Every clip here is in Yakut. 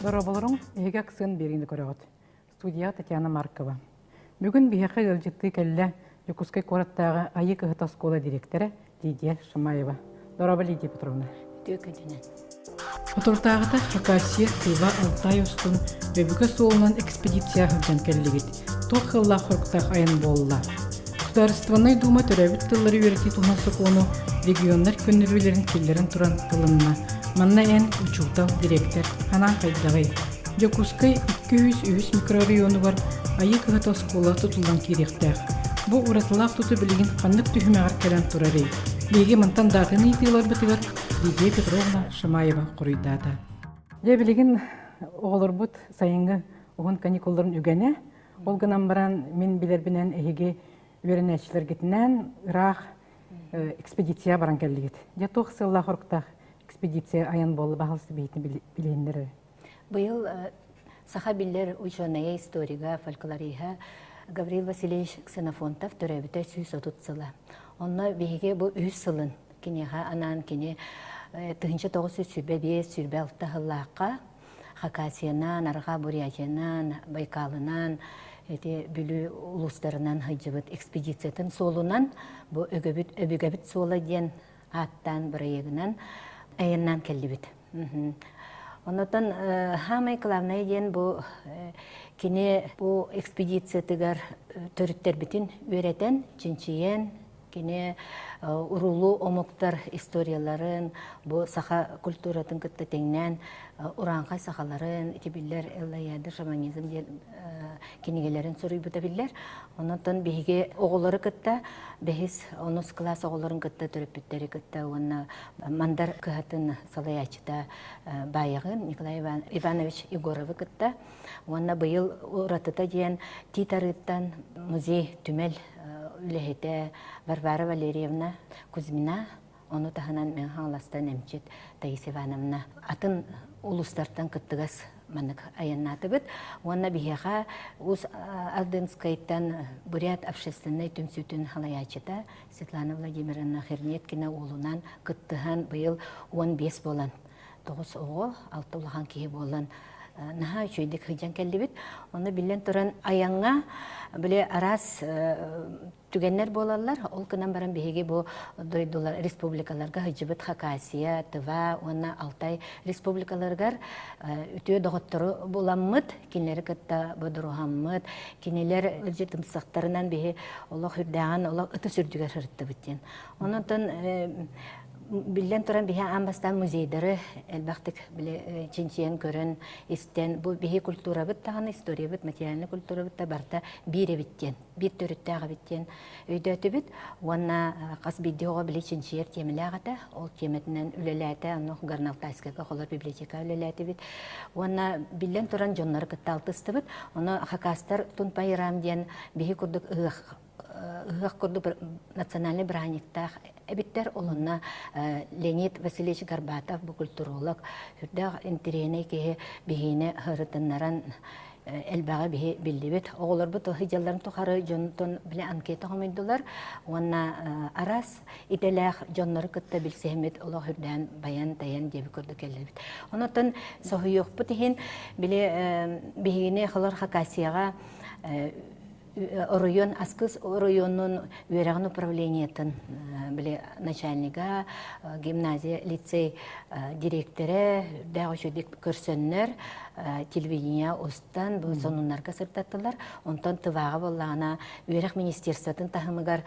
Дорооболоруҥ, эһиги аксыан биэриини көрөҕүт. Студия Татьяна Маркова. Бүгүн биһиэхэ ыалдьыттыы кэллэ Дьокуускай куораттааҕы Айыы кыһата оскуола дириэктэрэ Лидия Шамаева. Дорообо, Лидия Петровна. Үтүө күнүнэн. Соторутааҕыта Хакасия, Тыва, Алтай устун өбүгэ суолунан экспедиция сылдьан кэллигит. Туох сыаллаах-соруктаах айан буолла? Судаарыстыбаннай Дуума төрөөбүт тыллары үөрэтии туһунан сокуону регионнар көннөрүүлэрин киллэрэн туран ылынна. Манна эн, учуутал, дириэктэр, санааҥ хайдаҕый? Дьокуускай 203 микрооройуонугар Айыы кыһата оскуола тутуллан киириэхтээх. Бу уратылаах тутуу билигин ханнык түһүмэҕэр кэлэн турарый? Биһиги мантан даатын ыйытыыларбытыгар Лидия Петровна Шамаева хоруйдаата. Дьэ билигин оҕолорбут сайыҥҥы уһун каникулларын үгэнэ. Ол гынан баран мин билэрбинэн эһиги үөрэнээччилэргитинэн ыраах экспедиция баран кэллигит. Дьэ туох сыаллаах-соруктаах экспедиция айан буолла баһылысы биһитин билиһиннэр Быйыл саха биллэр учуонайа, историга, фольклориһа Гаврил Васильевич Ксенофонтов төрөөбүтэ 130 сыла. Онно биһиги бу үһүс сылын киниэхэ анаан кини 1925-26 сыллаахха Хакасиянан, Арҕаа Бурятиянан, Байкалынан, ити Бүлүү улуустарынан сылдьыбыт экспедициятын суолунан бу өгөбүт өбүгэбит суола диэн ааттаан бырайыагынан айаннаан кэллибит. Онотон хаамай главное диэн бу кини бу экспедициятыгар төрүттэрбитин үөрэтэн, чинчийэн, кини уруулуу омуктар историяларын, бу саха культуратын кытта тэҥнээн урааҥхай сахаларын, ити биллэр Эллаяды шаманизм диэн кинигэлэрин суруйбута биллэр. Онон биһиги оҕолору кытта бэһис, онус кылаас оҕолорун кытта төрөппүттэри кытта уонна Мандар кыһатын салайааччыта Баайаҕын Николай Иванович Егоровы кытта уонна быйыл уратыта диэн Тиит Арыыттан музей түмэл үлэһитэ Варвара Валерьевна Кузьмина ону таһынан Мэҥэ Хаҥаластан эмчит Таисия Ивановна атын улуустартан кыттыгас маннык айаннаатыбыт уонна биһиэхэ Уус Алдынскайтан Бурят общественнай түмсүүтүн салайааччыта Светлана Владимировна Хернеткина уолунаан кыттыһан быйыл 15 буолан тоҕус оҕо, алта улахан киһи буолан наһаа үчүгэйдик сылдьан кэллибит. Онно биллэн туран айаҥҥа били араас түгэннэр буолаллар. Ол гынан баран биһиги бу дойдулар республикаларга сылдьыбыт Хакасия, Тыва уонна Алтай республикаларыгар үтүө доҕоттору буламмыт, кинилэри кытта бодоруһаммыт, кинилэр ыалдьытымсахтарынан биһи олох үрдээҕин олох ытыс үрдүгэр сырыттыбыт диэн. Онон биллэн туран биһи аан бастаан музейдары элбэхтик чинчийэн көрөн истэн бу биһи культурабыт даҕаны историябыт материальнай культурабыт да барыта биир эбит диэн биир төрүттээх эбит диэн өйдөөтүбүт уонна хас биирдии оҕо били чинчийэр тиэмэлээх этэ ол тиэмэтинэн үлэлээтэ онно Горно-Алтайскайга холор библиотека үлэлээтибит уонна биллэн туран дьоннору кытта алтыстыбыт ону хакастар Тунпайрам диэн биһи курдук ыһыах ыһыах курдук национальный бырааһынньыктаах эбиттэр. Олонна Леонид Васильевич Горбатов бу культуролог үрдээх интэриэһинэй киһи биһиини ырытыннаран элбэҕи биһи биллибит. Оҕолорбут сылдьалларын тухары дьонтон били анкета хомуйдулар уонна араас идэлээх дьоннору кытта билсиһиммит олох үрдээн байан-тайан диэби курдук кэллибит. Онотон соһуйуохпут иһин били биһигини холор Хакасияҕа оройуон Аскыс оройуонун үөрэҕин управлениетын били начальнига, гимназия, лицей дириэктэрэ үрдээх үчүгдик көрсөннөр телевидение устан бу сонуннарга сырдаттылар. Онтон Тываҕа буоллаҕына үөрэх министерствотын таһымыгар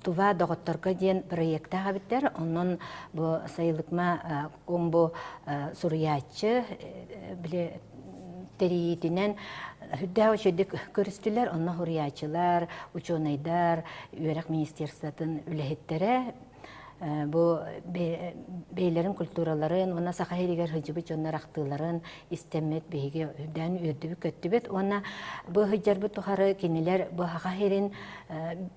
Тува доҕотторго диэн проектаах эбиттэр. Онон бу Сайылыкма комбо суруйааччы били тэрийиитинэн үрдээх үчүгэйдик көрүстүлэр. Онно суруйааччылар, учуонайдар, үөрэх министерствотын үлэһиттэрэ бу бэйэлэрин культураларын уонна саха сиригэр сылдьыбыт дьоннор ахтыыларын истэммит биһиги үрдээн үөрдүбүт-көттүбүт уонна бу сылдьарбыт тухары кинилэр бу саха сирин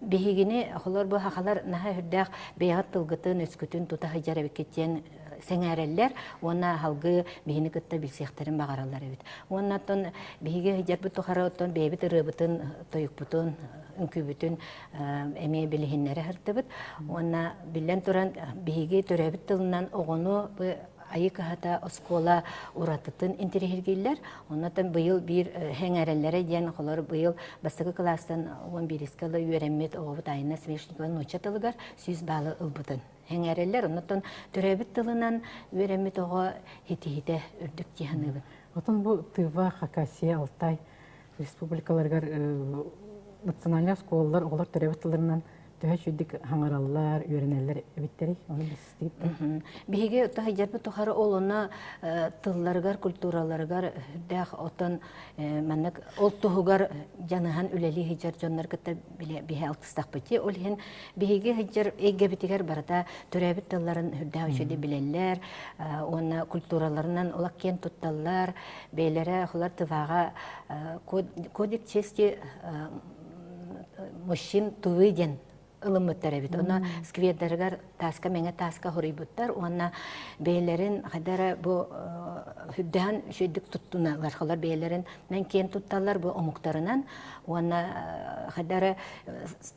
биһигини холор бу сахалар наһаа үрдээх бэйэҕит тылгытын өскүтүн тута сылдьар эбиккит диэн. сэҥээрэллэр уонна салгыы биһини кытта билсиэхтэрин баҕараллар эбит. Уонна оттон биһиги сылдьарбыт тухары оттон бэйэбит ырыабытын, тойукпутун, үҥкүүбүтүн эмиэ билиһиннэрэ сыртыбыт. Уонна биллэн туран биһиги төрөөбүт тылынан оҕону Айыы кыһата оскуола уратытын интэриэһиргииллэр. Оннотон быйыл биир хэҥэрэллэрэ диэн холор быйыл бастакы кылаастан 11-ке ыла үөрэммит оҕобут Айна Свешникова нуучча тылыгар 100 баалы ылбытын хэҥэрэллэр. Оннотон төрөөбүт тылынан үөрэммит оҕо хитиһитэ үрдүк дии саныыбын. Отон бу Тыва, Хакасия, Алтай республикаларыгар национальнай оскуолалар оҕолор төрөөбүт тылларынан төһө үчүгдүк хаҥараллар, үөрэнэллэр эбиттэрий? Ону билсистигит да? Биһиги таһыйдарбыт тухары ол онно тылларыгар, культураларыгар үрдээх отон маннык ол туһугар дьаныһан үлэлии сылдьар дьоннор кытта биһи алтыстахпыт. Ол иһин биһиги сылдьар эйгэбитигэр барыта төрөөбүт тылларын үрдээх үчүгэй билэллэр уонна культураларынан улах киэн тутталлар, бэйэлэрэ холор тываҕа кодек чести мужчин тувы диэн ылыммыттар эбит. Онно сквердарыгар тааска мэҥэ тааска хоруйбуттар уонна бэйэлэрин хайдара бу үрдэһэн үчүгдүк туттуналар. Холор бэйэлэрин мен киэн тутталлар бу омуктарынан уонна хайдара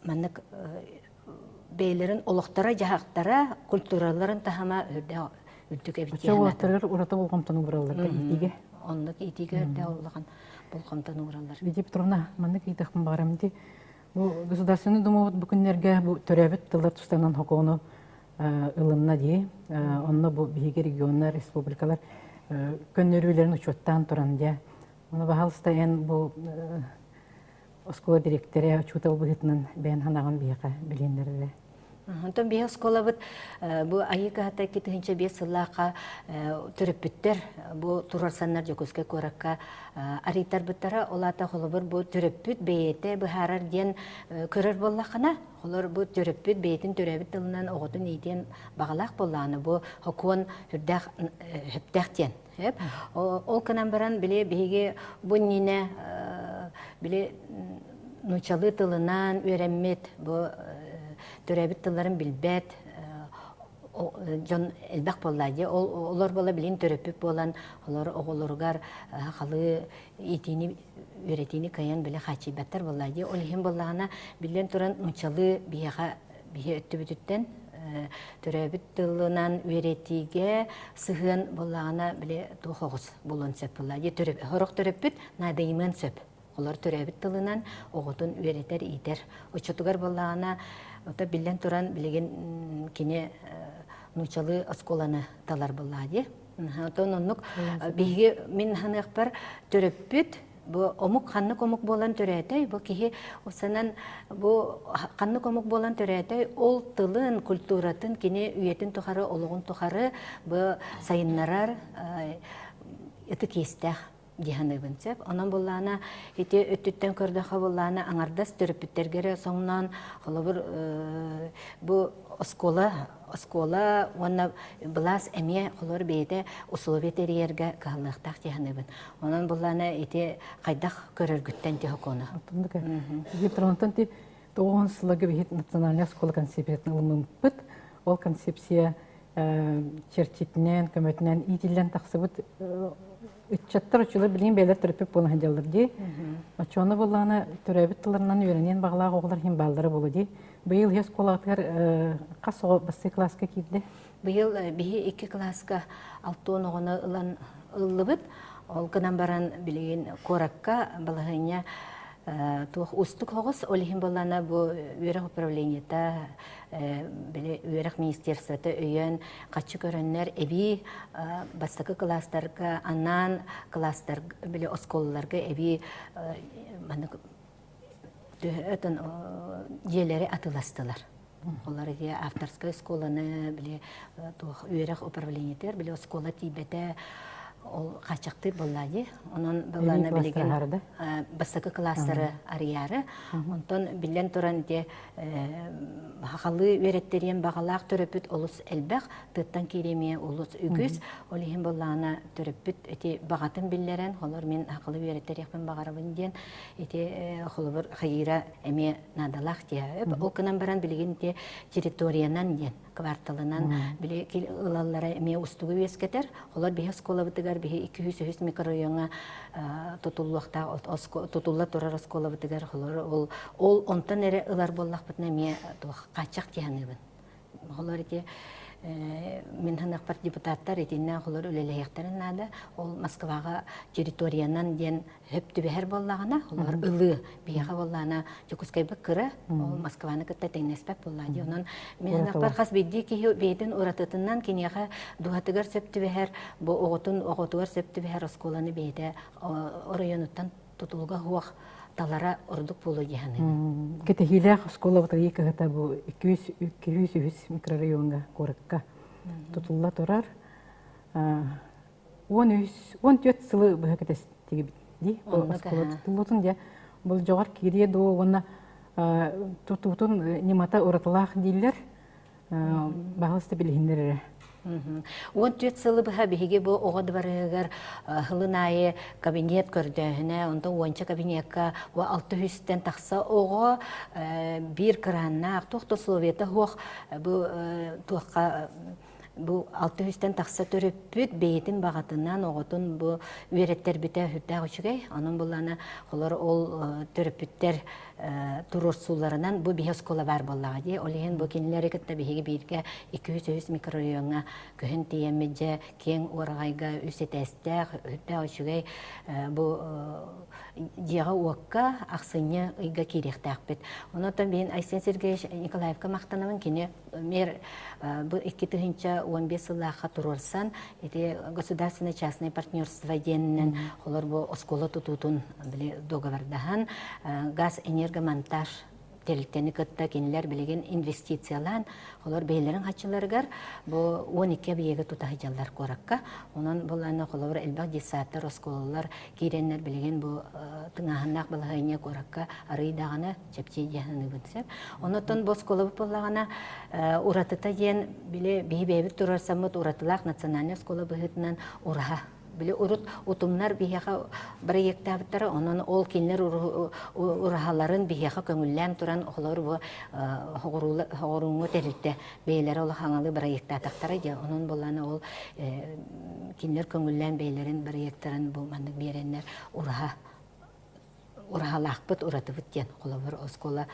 маннык бэйэлэрин олохторо-дьаһахтара, культураларын таһыма үрдээх үрдүк эбит. Оччо уолаттарыгар ураты болҕомтону уураллар да иитиигэ? Оннук иитиигэ үрдээх улахан болҕомтону уураллар. Лидия Петровна, маннык ыйытыахпын баҕарам ди. Бу Государственный Думабыт бу күннэргэ бу төрөөбүт тыллар тустарынан хокуону ылынна дии. Онно бу биһиги регионнар, республикалар көннөрүүлэрин учуоттаан туран дьэ. Ону баһалыста эн бу оскуола дириэктэрэ, учуутал быһыытынан бэйэн ханаҕын биһиэхэ билиэннэрэрэ. Онтон биһи оскуолабыт бу Айыы кыһата 2005 сыллаахха төрөппүттэр бу турарсаннар Дьокуускай куоракка арыйтарбыттара. Ол аата холобур бу төрөппүт бэйэтэ быһаарар диэн көрөр буоллаххына, холор бу төрөппүт бэйэтин төрөөбүт тылынан оҕотун иитиэн баҕалаах буоллаҕына бу хокуон сүрдээх сөптөөх диэн. Ол гынан баран били биһиги бу иннинэ били нууччалыы тылынан үөрэммит бу төрөөбүт тылларын билбэт дьон элбэх буолла дии. Ол олор буола билин төрөппүт буолан олор оҕолоругар халыы иитиини үөрэтиини кыайан биле хааччыйбаттар буолла дии. Ол иһин буоллаҕына биллэн туран нууччалыы биһиэхэ биһи өттүбүтүттэн төрөөбүт тылынан үөрэтиигэ сыһыан буоллаҕына били туох оҕус буолуон сөп буолла. Сорох төрөппүт наадыйымыан сөп. Олор төрөөбүт тылынан оҕотун үөрэтэр, иитэр. Оччотугар буоллаҕына, ото биллэн туран билигин кини нууччалыы оскуоланы талар буоллаҕа дии. Отон оннук биһиги мин ханыахпар төрөппүт бу омук ханнык омук буолан төрөөтэй бу киһи санан бу ханнык омук буолан төрөөтэй ол тылын культуратын кини үйэтин тухары олоҕун тухары бу сайыннарар ытык иэстээх дии саныыбын сөп. Онон буллаана ити өттүттэн көрдөххө буллаана аҥардас төрөппүттэргэ эрэ соҥноон холобур бу оскуола оскуола уонна былаас эмиэ холобур бэйэтэ условия тэрийэргэ кыһаллыахтаах дии саныыбын. Онон буллаана ити хайдах көрөргүттэн ти хокуону. Гиптеронтон ти тоҕуон сылларга биһит национальная оскуола концепциятын ылыммыппыт. Ол концепция чэрчитинэн, көмөтүнэн иитиллэн тахсыбыт ыччаттар оччолор билигин бэйэлэр төрөппүт буолан сылдьаллар дии. Оччону буоллаҕына төрөөбүт тылларынан үөрэниэн баҕалаах оҕолор иһин бааллара буолуо дии. Быйыл иһи оскуолаҕытыгар хас оҕо бастакы кылааска киирдэ? Быйыл биһи икки кылааска 60 оҕону ылан ыллыбыт. Ол гынан баран билигин куоракка балаһыанньа туох уустук оҕус. Ол иһин буоллаҕына бу үөрэх управлениета били үөрэх министерствота өйөөн хаччы көрөннөр эбии бастакы кылаастарга анаан кылаастар били оскуолаларга эбии маннык төһөтөн дьиэлэри атыластылар. Олар ити авторскай оскуоланы били туох үөрэх управлениетыгар били оскуола тиийбэтэ ол хааччахтыыр буолла дии. Онон былаана билигин бастакы кылаастары арыйаары. Онтон биллэн туран ити хахалыы үөрэттэриэн баҕалаах төрөппүт олус элбэх, тыаттан киириэмиэ олус үгүс. Ол иһин буоллаҕына төрөппүт ити баҕатын биллэрэн, холор мин хахалыы үөрэттэриэхпин баҕарабын диэн ити холобур хайыыра эмиэ наадалаах диэ. Ол гынан баран билигин ити территориянан диэн. кварталынан били ылаллара эмиэ устугу үөскэтэр. Олор биһи оскуолабытыгар биһи 203 микрорайоҥҥа тутуллуохтаах тутулла турар оскуолабытыгар холор ол ол онтон эрэ ылар буоллахпытына эмиэ туох хааччах дии Холор ити мин ханахпар депутаттар итиннэ холор үлэлэһиэхтэрин наада. Ол Москваҕа территориянан диэн хөп түбэһэр буоллаҕына, холор ылыы биһиэхэ буоллаҕына Дьокуускайбыт кыра, ол Москваны кытта тэҥнэспэт буоллаа дии. Онон мин ханахпар хас биирдии киһи бэйэтин уратытынан киниэхэ дууһатыгар сөп түбэһэр, бу оҕотун оҕотугар сөп түбэһэр оскуоланы бэйэтэ оройуонуттан тутулуга суох талара ордук буолуо дии саныыбын. Кэтэһиилээх оскуола батарейка кыһата бу 203 микрорайоҥҥа куоракка тутулла турар. 13 14 сылы быһа кэтэстигибит дии оскуола тутуллуутун дьэ болдьоҕор киириэ дуо уонна тутуутун ньымата уратылаах дииллэр. Баһылыста билиһиннэр эрэ. 14 сылы быһа биһиги бу оҕо дыбарыһыгар хылын аайы кабинет көрдөөһүнэ, онтон уонча кабинекка 600-тэн тахса оҕо биир кырааннаах, туох да условията суох бу туохха бу 600-тэн тахса төрөппүт бэйэтин баҕатынан оҕотун бу үөрэттэрбитэ сүрдээх үчүгэй. Онон буллана холор ол төрөппүттэр туруорсууларынан бу биһи оскуола баар буоллаҕа дии. Ол иһин бу кинилэри кытта биһиги бииргэ 203 микрорайоҥҥа көһөн тиийэммит дьэ киэҥ уораҕайга үс этээстээх, үрдээх үчүгэй бу дьиэҕэ-уокка ахсынньы ыйга киириэхтээхпит. Онон биһин Айсен Сергеевич Николаевка махтанабын. Кини мэр бу 2015 сыллаахха туруорсан ити государственное частное партнерство диэнинэн олор бу оскуола тутуутун били договордаһан газ энергомонтаж тэрилтэни кытта кинилэр билигин инвестициялаан олор бэйэлэрин хаччыларыгар бу 12 объеги тута сылдьаллар куоракка. Онон буллаана холобур элбэх детсадтар, оскуолалар киирэннэр билигин бу тыҥааһыннаах балаһыанньа куоракка арыый даҕаны чэпчии диэн саныыбын сөп. Онотон бу оскуолабыт буоллаҕына уратыта диэн били биһи бэйэбит туруорсаммыт уратылаах национальнай оскуола быһыытынан ураһа били урут утумнар биһиэхэ бырайыактаабыттара, онон ол кинилэр ураһаларын биһиэхэ көҥүллээн туран оҕолор бу хоҕурууҥҥу тэрилтэ бэйэлэрэ улахаҥалыы бырайыактаатахтара дии. Онон буоллаана ол кинилэр көҥүллээн бэйэлэрин бырайыактарын бу маннык биэрэннэр ураһа ураһалаахпыт, уратыбыт диэн холобур оскуола.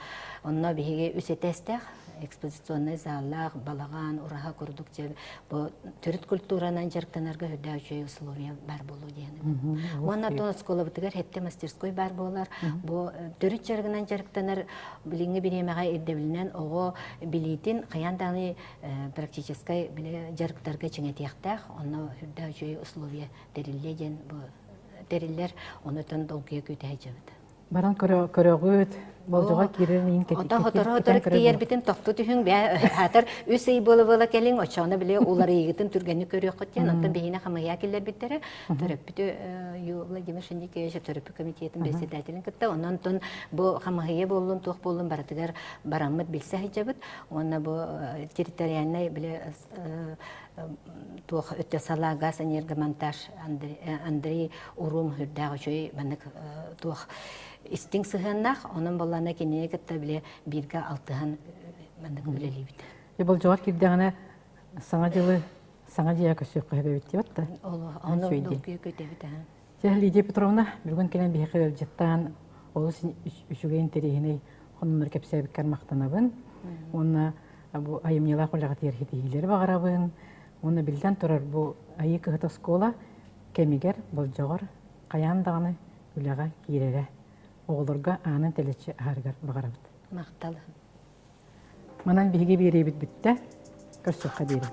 Онно биһиги үс этээстээх экспозиционнай заллаах, балаҕан, ураһа курдук дьэ бу төрүт культуранан дьарыктанарга үрдээх үчүгэй условия баар буолуо диэн. Уонна оттон оскуолабытыгар хэттэ мастерской баар буолар. Бу төрүт дьарыгынан дьарыктанар билиҥҥи бириэмэҕэ ирдэбилинэн оҕо билиитин хайаан даҕаны практическай дьарыктарга чиҥэтиэхтээх. Онно үрдээх үчүгэй условия тэриллиэ диэн бу тэриллэр, онутан долгуйа күүтэ сылдьабыт. Баран көрөҕүт, болдьоҕо киирэр иин Ото хоторо-хоторо тиийэрбитин тохту түһүҥ, бээ, үс ый буола-буола кэлиҥ, оччоҕуна били уларыйыгытын түргэнник көрүөххүт диэн, оттон биһиэнэ хамыйаа киллэрбиттэрэ, төрөппүтү Владимир Шиндикевич төрөппүт комитетын председателин кытта, онон бу хамыһыйа буоллун, туох буоллун барытыгар бараммыт билсэ сылдьабыт, уонна бу территориальнай били туох өттө салаа газ энергомонтаж Андрей Урум үрдээх үчүгэй маннык туох истиҥ сыһыаннаах, онон боллаана кинини кытта бile бииргэ алтыһан маннык үлэлиибит. Болдьоҕор киирдэҕинэ саҥа дьылы саҥа дьиэҕэ көрсүөххэ сөбөбүт диэбит да. Ону долгуйа көтөбүт. Чэ, Лидия Петровна, бүгүн кэлэн биһиэхэ ыалдьыттаан олус үчүгэй интэриэһинэй хонуннар кэпсээбиккэр махтанабын. Уонна бу айымньылаах үлэҕитигэр ситиһиилэри баҕарабын. Уонна биллэн турар бу Айыы кыһыт оскуола кэмигэр, болдьоҕор хайаан даҕаны үлэҕэ киирэрэ, оҕолорго аанын тэлэччи аһарыгар баҕарабыт. Махтал. Манан биһиги биэриэбит бүттэ. Көрсүөххэ диэри.